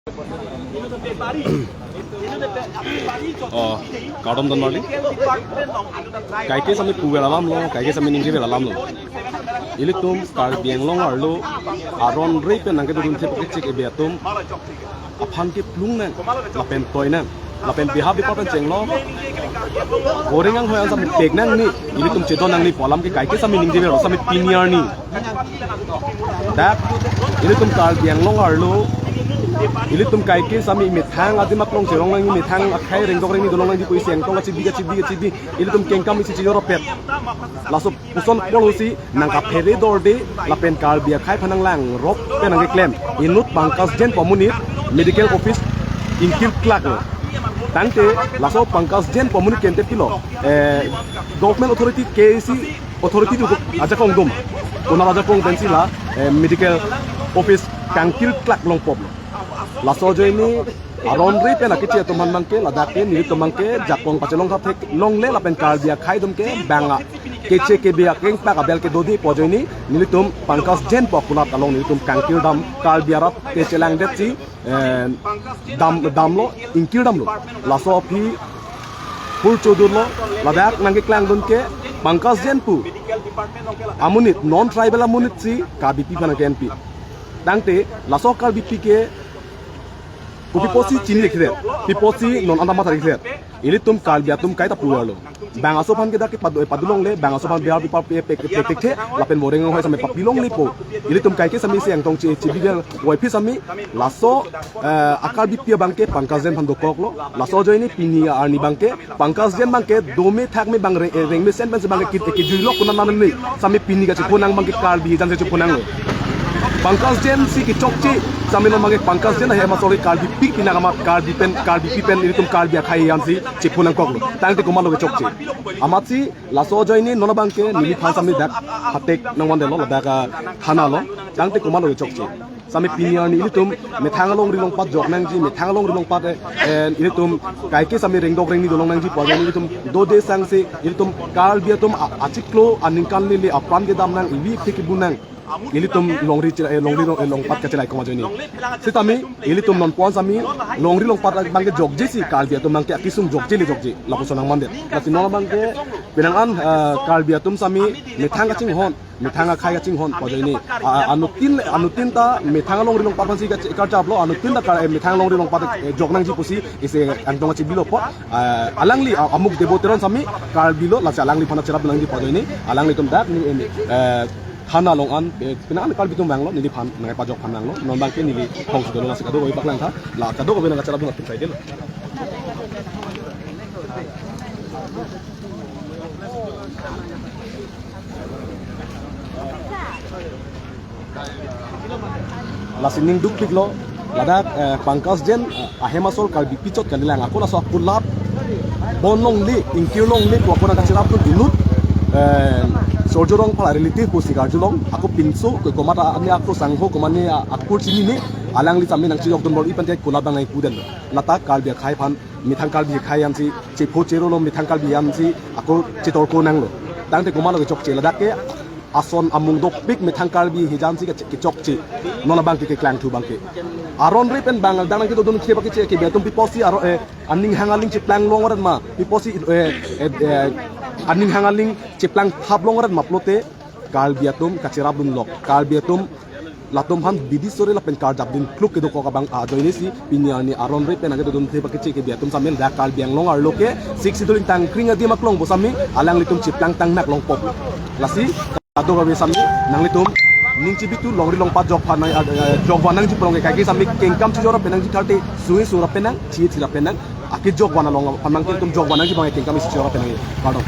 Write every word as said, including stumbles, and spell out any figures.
Oh, kardom don marli. Kaike sami puvel alam lo, kaike sami ningjevel alam lo. Ilitum Karbi Anglong arlo aron rei pen nangkedodun the pakechek ebi atum aphan ke plung nang, lapen toi nang, lapen behalf department chenglo. Voreng anghoi an sami pek nangne, ilitum chedon nangne pu alam ke kaike sami ningjevel lo, sami pini arni. Dak, ilitum Karbi Anglong arlo, ilitum kaike sami methang adim aklong cherong nangji, methang akhai rengdok rengni dolong nangji pu isi angtong kachibi kachibi kachibi, ilitum kengkam isi chejor apet. Laso puson kol husi nangkaphere dorde lapen Karbi akhai aphan nanglangrok pen nangkeklem inut Pankaj Jain pu amonit medical office ingkir klak lo. Tangte laso Pankaj Jain pu amonit ke ante pilo, eh, government authority, K A C authority do ajakong doma. Konat ajakong pensi la, eh, medical office kangkir klak longpop lo. Laso ajoine aron rei pen akeche atum aphan abangke, ladak ke nelitum abangke jakong pachelong thap theklongle lapen Karbi akhai atum ke bang a keche kebe akeng pak abel kedo di pu ajoine nelitum Pankaj Jain pu akunat along nelitum kangkir dam, Karbi arat kechelangdetsi, eh, dam, damlo, ingkir damlo. Laso aphi pur chodun lo, ladak nangkeklangdun ke Pankaj Jain pu amonit, non tribal amonit si Karbipi aphan nangke-enpi. Tangte laso Karbipi ke kopi pusi chini kre, pi pusi non anta matha kre. Ilitum Karbi atum kaita puar lo. Bang aso aphan ke dak ke padu, padulongle, bang aso aphan behalf department pek pek pek the, lapen voreng anghoi sami papilongle pu. Ilitum kaike sami isi angtong che, chebigal wai phi sami, laso, eh, a Karbipi abangke Pankaj Jain aphan dokok lo. Laso ajoine pini arni abangke Pankaj Jain abangke dome thakme bang re, eh, rengme sen pensi abangke kit, eh, kejui lo konat nangne. Sami pini kachephonang abangke Karbi jan si chephonang lo. Pankaj Jain si kechokche, sami lo abangke Pankaj Jain ahem asori Karbipi pina kamat Karbi pen, Karbipi pen ilitum Karbi akhai an si chephonangkok lo. Tangte komatlo kechokche. Amatsi laso ajoine non abangke neliphan sami dak hatek nangvandetlo ladak, ah, thana along. Tangte komatlo kechokche. Sami pini arni ilitum methang alongri longpat jok nangji, methang alongri longpat, eh, eh, ilitum kaike sami rengdok rengni dolong nangji pu ajoine ilitum dode sangse ilitum Karbi atum a-, achiklo aningkan lili apran kedam nang, ili thik ibu nang. Ilitum longri chira, eh, longri long, eh, longpat kachelai kong ajoine. Sitame ilitum non pon sami longri longpat abangke jokje si Karbi atum abangke akesung jokje le jokje. Lapuson nangmandet. Lasi non abangke penang an, eh, Karbi atum sami methang kachinghon, methang akhai kachinghon pu ajoine. A, anuttin, anuttin ta methang alongri longpat aphansi kache-, karjap lo, anuttin ta kar, eh, methang alongri longpat, eh, jok nangji pusi isi angtong kachebilo apot. Ah, alangli, ah, Amuk Debo Teron sami Karbi lo, lasi alangliphan cherap nangji pu ajoine. Alanglitum dak ni, eh, eh, thana along an, eh, penang an Karbi atum vanglo, neliphan nangpajok phan vanglo. Non abangke neli thong sudah lo, lasi kadokave paklang tha, la kadokave nangkacherap nang pin sai delo. Lasi ning dukpik lo, ladak, eh, Pankaj Jain, eh, ahem asor Karbipi chot kalilang, ako laso akulap bon longle, ingkir longle pu ako nangkacherapdun inut, eh, Sorjo Rongphar a-relative pusi karjulong, ako pinso, ko-, komat a-, ani ako sangho, komat ani a-, akur chinine, alangli sami nangchejokdun bor-i pen te kulap abang nangpudun. Lata Karbi akhai aphan, methang Karbi akhai ansi chepho chero lo, methang Karbi ansi ako chetorko nanglo. Tangte komatlo kechokche, ladak ke ason amung dopik methang Karbi hijan si kechok, kechokche. Non abangke keklang thu abangke. Aron rei pen bang dang nangkedodun the pakechek ke betum pi pusi aro, eh, aning hang aling cheplang long rat ma. Pi pusi, eh, eh, eh, aning hang aling cheplang thap long rat ma pulote Karbi atum kacherapdun lok. Karbi atum latum aphan bidi sore lapen karjapdun kluk kedokok abang ajoine si pini arni aron rei pen nangkedodun the pakechek ke betum sami dak Karbi Anglong arlo ke Sixth Schedule ingtang kring adim aklong pu sami alanglitum cheplang tang nak longpop. Lasi kadokave sami nanglitum ning chibitu longri longpat jok phan nang, eh, jok van nangji pu along ke kaike sami kengkam chejor pen nangji tharte sui sura pen nang, chi thira pen nang, akejok van along phan nangke ilitum jok van nangji abang kengkam isi chejor pen nang. Pardon.